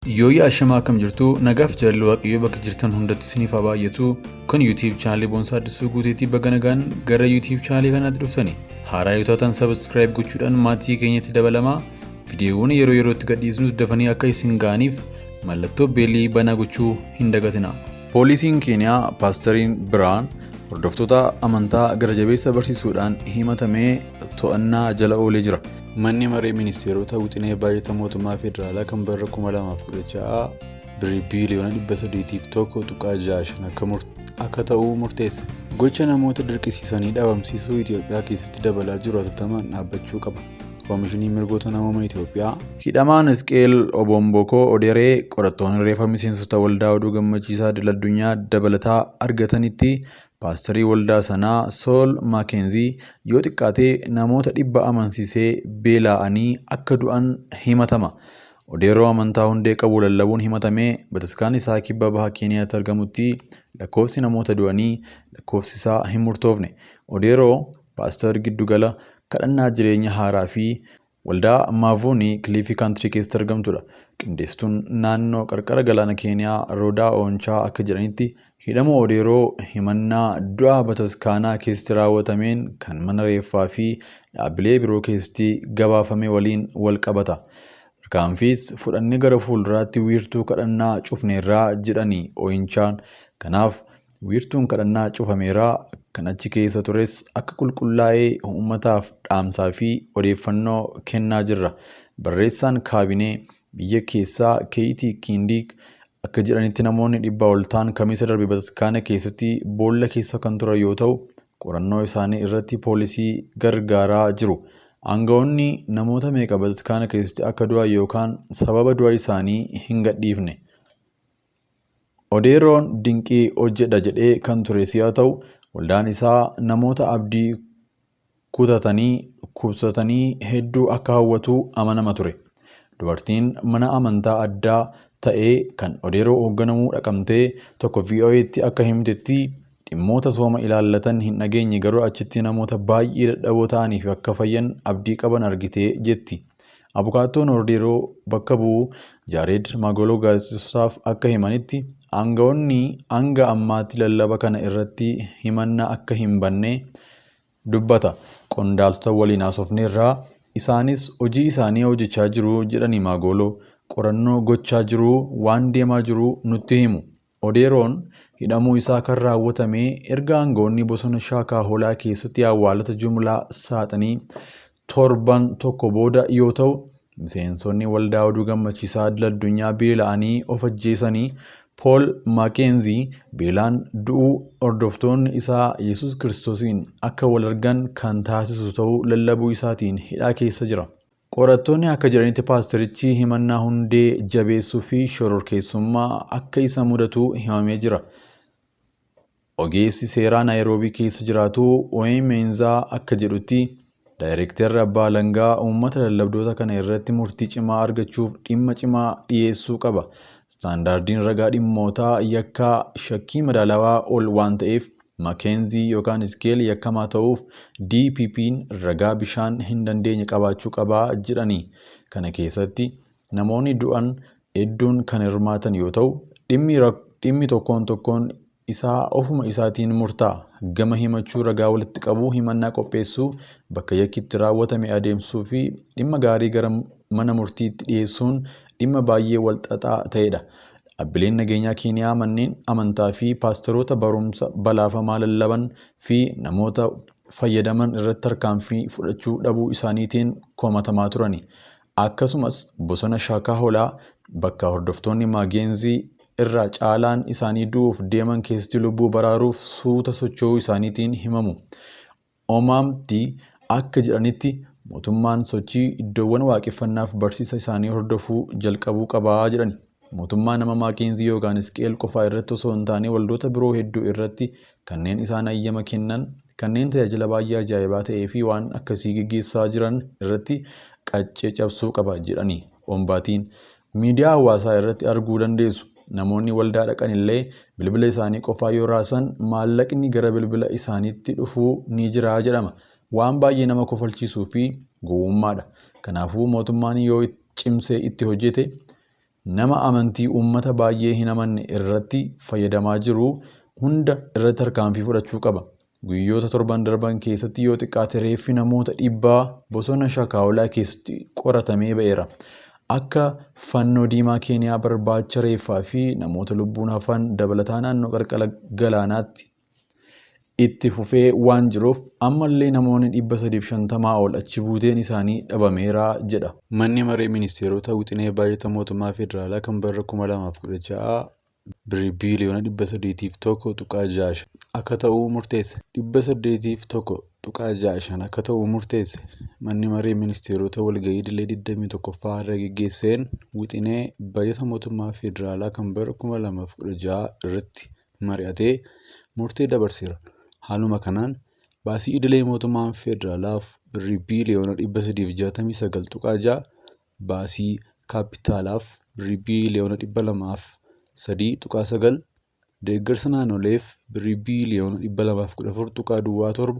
Yooyyaa, ashamaa, akkam jirtu? Nagaaf jaalalli Waaqayyoo bakka jirtan hundatti isiniif haa baay'atu. Kun YouTube chaanalii Boonsaa Addisuu Guuteetii. Baga nagaan gara YouTube chaanalii kanaatti dhuftani. Haaraa yoo taatan subscribe gochuudhaan maatii keenyatti dabalamaa. Viidiyoowwan yeroo yerootti gadhiisnus dafanii akka isin ga'aniif mallattoo beelii banaa gochuu hin dagatina. Poolisiin Keeniyaa paastariin biraan hordoftoota amantaa gara jabeessa barsiisuudhaan himatamee to'annaa jala oolee jira. Manni maree ministeerota wixinee baajata mootummaa federaalaa kan bara 2016 birrii biiliyoona 301.65 akka ta'u murteesse. Gocha namoota dirqisiisanii dhabamsiisuu Itoophiyaa keessatti dabalaa jiru hatattamaan dhaabbachuu qaba. Koomishinii Mirgoota Namoomaa Itoophiyaa. Hidhamaan Isqeel Obombokoo Oderee qorattoonni reefa miseensota waldaa Oduu Gammachiisaa idil addunyaa dabalataa argatanitti, paasterii waldaa sanaa Sool Maakenzii yoo xiqqaate namoota 100 amansiisee beela'anii akka du'an himatama. Odeeroo amantaa hundee qabu lallabuun himatamee bataskaan isaa kibba baha Keeniyaatti argamutti lakkoofsi namoota du'anii lakkoofsi isaa hin murtoofne. Odeeroo paaster giddugala kadhannaa jireenya haaraa fi waldaa Maavuunii Kiliifii Kaantirii keessatti argamtudha. Qindeessituun naannoo qarqara galaana Keeniyaa Roodaa Oonchaa akka jedhanitti, hidhamuu Odeeroo himannaa du'a bataskaanaa keessatti raawwatameen kan mana reeffaa fi dhaabbilee biroo keessatti gabaafame waliin wal qabata. Tarkaanfiis fudhannee gara fuulduraatti wiirtuu kadhannaa cufneerraa jedhani Ooyinchaan. Kanaaf wiirtuun kadhannaa cufameeraa, kan achi keessa tures akka qulqullaa'ee uummataaf dhaamsaa fi odeeffannoo kennaa jirra. Barreessaan kaabinee biyya keessaa Keeyitii Kiindiik akka jedhanitti, namoonni 100 ol ta'an Kamisa darbe bataskaana keessatti boolla keessa kan turan yoo ta'u, qorannoo isaanii irratti poolisii gargaaraa jiru. Aangawoonni namoota meeqa bataskaana keessatti akka du'an yookaan sababa du'a isaanii hin gadhiifne. Odeeroon dinqii hojjedha jedhee kan ture si'a ta'u, waldaan isaa namoota abdii kutatanii dhukkubsatanii hedduu akka hawwatu amanama ture. Dubartiin mana amantaa addaa ta'ee kan Odeeroo hoogganamuu dhaqamtee tokko VOA'tti akka himtetti, dhimmoota sooma ilaallatan hin dhageenye, garuu achitti namoota baay'ee dadhaboo ta'anii fi akka fayyan abdii qaban argite jetti. Abukaattoon Odeeroo bakka bu'u Jaared Magoloo gaazexeessotaaf akka himanitti, aangawoonni hanga ammaatti lallaba kana irratti himannaa akka hin banne dubbata. Qondaaltota waliin haasofneerraa, isaanis hojii isaanii hojjechaa jiru jedhani Magoloo. Qorannoo gochaa jiru, waan deemaa jiru nutti himu. Odeeroon hidhamuu isaa kan raawwatame erga aangawoonni bosona Shaakaa Hoolaa keessatti awwaalota jumlaa saaxanii torban tokko booda yoo ta'u, miseensonni waldaa Oduu Gammachiisaa idil addunyaa beela'anii of ajjeesanii Pool Maakenzii beelaan du'uu hordoftoonni isaa Yesuus Kiristoosiin akka wal argan kan taasisu ta'uu lallabuu isaatiin hidhaa keessa jira. Qorattoonni akka jedhanitti, paasterichi himannaa hundee jabeessuu fi shororkeessummaa akka isa mudatu himamee jira. Ogeessi seeraa Naayiroobii keessa jiraatu Owen Meenzaa akka jedhutti, daayirektarri abbaa alangaa uummata lallabdoota kana irratti murtii cimaa argachuuf dhimma cimaa dhiyeessuu qaba. Istaandaardiin ragaa dhimmoota yakkaa shakkii madaalawaa ol waan ta'eef, Makeenzii yookaan Iskeel yakkamaa ta'uuf DPP'n ragaa bishaan hin dandeenye qabaachuu qabaa jedhani. Kana keessatti namoonni du'an hedduun kan hirmaatan yoo ta'u, dhimmi tokkoon tokkoon isaa ofuma isaatiin murtaa'a. Gama himachuu, ragaa walitti qabuu, himannaa qopheessuu, bakka yakki itti raawwatame adeemsisuu fi dhimma gaarii gara mana murtiitti dhiyeessuun dhimma baay'ee wal xaxaa ta'edha. Dhaabbileen nageenyaa Keeniyaa manneen amantaa fi paasteroota barumsa balaafamaa lallaban fi namoota fayyadaman irratti tarkaanfii fudhachuu dhabuu isaaniitiin komatamaa turani. Akkasumas bosona Shaakaaholaa bakka hordoftoonni Maageenzii irra caalaan isaanii du'uuf deeman keessatti lubbuu baraaruuf suuta socho'uu isaaniitiin himamu. Omaamti akka jedhanitti, mootummaan sochii iddoowwan waaqeffannaaf barsiisa isaanii hordofuu jalqabuu qabaa jedhani. Mootummaa nama Maakeenzii yookaan Isqeel qofaa irratti osoo hin taane, waldoota biroo hedduu irratti, kanneen isaan hayyama kennan, kanneen tajaajila baay'ee ajaa'ibaa ta'ee fi waan akkasii geggeessaa jiran irratti qaccee cabsuu qaba jedhani Ombaatiin. Miidiyaa hawaasaa irratti arguu dandeessu. Namoonni waldaa dhaqan illee bilbila isaanii qofaa yoo raasan maallaqni gara bilbila isaaniitti dhufuu ni jira jedhama. Waan baay'ee nama kofalchiisuu fi gowwummaadha. Kanaafuu mootummaan yoo cimsee itti hojjete Nama amantii uummata baay'ee hin amanne irratti fayyadamaa jiru hunda irratti tarkaanfii fudhachuu qaba. Guyyoota torban darban keessatti yoo xiqqaate reeffi namoota 100 bosona Shakahoolaa keessatti qoratamee ba'eera. Akka fannoo diimaa Keeniyaa barbaacha reeffaa fi namoota lubbuun hafan dabalataa naannoo qarqara galaanaatti itti fufee waan jiruuf ammallee namoonni 350 ol achi buuteen isaanii dhabameera jedha. Manni maree ministeerota wixinee baajata mootummaa federaalaa kan bara 2016 birrii biiliyoona 801.65 akka ta'u murteesse. 801.65 akka ta'u murteesse. Manni maree ministeerota walgahii idilee 21ffaa har'a geggeesseen wixinee baajata mootummaa federaalaa kan bara 2016 irratti mari'atee murtee dabarseera. Haaluma kanaan baasii idilee mootummaan federaalaaf birrii biiliyoona 369.6, baasii kaapitaalaaf birrii biiliyoona 203.9, deeggarsa naannoleef birrii biiliyoona 214.07,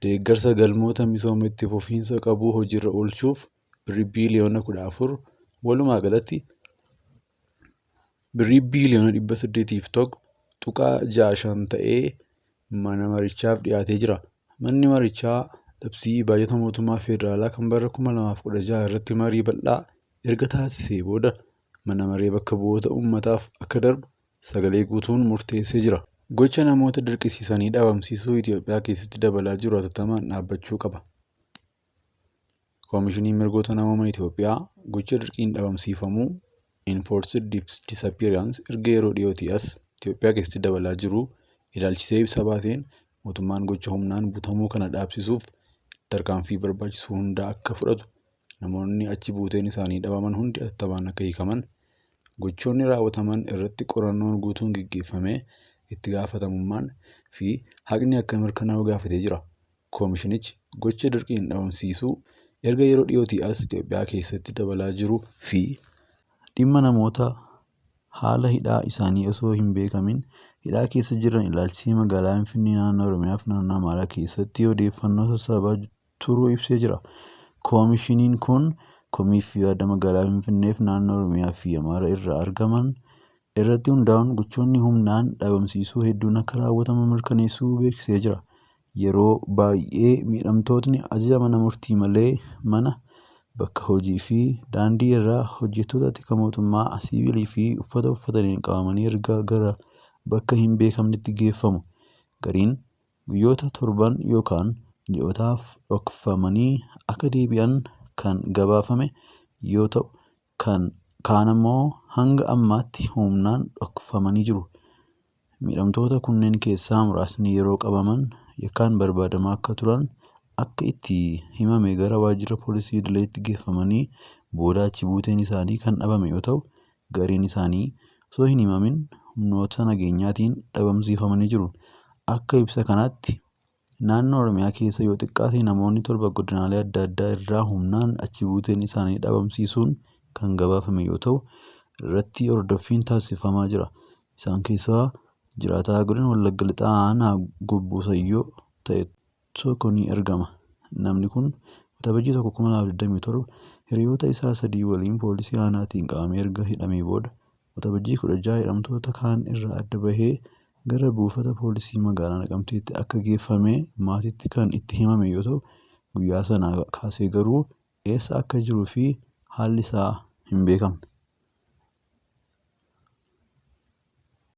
deeggarsa galmoota misooma itti fufiinsa qabu hojiirra oolchuuf birrii biiliyoona 14, walumaa galatti birrii biiliyoona 801.65 ta'ee mana marichaaf dhiyaatee jira. Manni marichaa labsii baajata mootummaa federaalaa kan bara 2016 irratti marii bal'aa erga taasisee booda mana maree bakka bu'oota uummataaf akka darbu sagalee guutuun murteessee jira. Gocha namoota dirqisiisanii dhabamsiisuu Itoophiyaa keessatti dabalaa jiru hatattamaan dhaabbachuu qaba. Koomishiniin Mirgoota Namoomaa Itoophiyaa gocha dirqiin dhabamsiifamuu (Enforced Disappearance) erga yeroo dhiyootii as Itoophiyaa keessatti dabalaa jiru ilaalchisee ibsa baaseen mootummaan gocha humnaan butamuu kana dhaabsisuuf tarkaanfii barbaachisu hunda akka fudhatu, namoonni achi buuteen isaanii dhabaman hundi hatattamaan akka hiikaman, gochoonni raawwataman irratti qorannoon guutuun gaggeeffamee itti gaafatamummaan fi haqni akka mirkanaa'u gaafatee jira. Koomishinichi gocha dirqiin dhabamsiisuu erga yeroo dhiyootii as Itoophiyaa keessatti dabalaa jiruu fi dhimma namoota haala hidhaa isaanii osoo hin beekamin hidhaa keessa jiran ilaalchisee magaalaa Finfinnee, naannoo Oromiyaa fi naannoo Amaaraa keessatti odeeffannoo sassaabaa turuu ibsee jira. Koomishiniin kun komii fi yaada magaalaa Finfinnee fi naannoo Oromiyaa fi Amaaraa irraa argaman irratti hundaa'uun gochoonni humnaan dhabamsiisuu hedduun akka raawwataman mirkaneessuu beeksisee jira. Yeroo baay'ee miidhamtootni ajaja mana murtii malee mana, bakka hojii fi daandii irraa hojjettoota tika mootummaa siivilii fi uffata uffataniin qabamanii erga gara bakka hin beekamnetti geeffamu. Gariin guyyoota torban yookaan ji'ootaaf dhokfamanii akka deebi'an kan gabaafame yoo ta'u, kaan ammoo hanga ammaatti humnaan dhokfamanii jiru. Miidhamtoota kunneen keessaa muraasni yeroo qabaman yakkaan barbaadamaa akka turan akka itti himame gara waajjira poolisii idileetti geeffamanii booda achi buuteen isaanii kan dhabame yoo ta'u, gariin isaanii osoo hin himamin humnoota nageenyaatiin dhabamsiifamanii jiru. Akka ibsa kanaatti naannoo Oromiyaa keessa yoo xiqqaate namoonni 7 godinaalee adda addaa irraa humnaan achi buuteen isaanii dhabamsiisuun kan gabaafame yoo ta'u, irratti hordoffiin taasifamaa jira. Isaan keessaa jiraataa godina Wallagga Lixaa aanaa Gobbuu Sayyoo ta'e tokko ni argama. Namni kun Waxabajjii 1, 2027 hiriyoota isaa 3 waliin poolisii aanaatiin qabamee erga hidhamee booda Waxabajjii 16 hidhamtoota kaan irraa adda bahee gara buufata poolisii magaalaa Naqamteetti akka geeffame maatiitti kan itti himame yoo ta'u, guyyaa sanaa kaasee garuu eessa akka jiruu fi haalli isaa hin beekamne.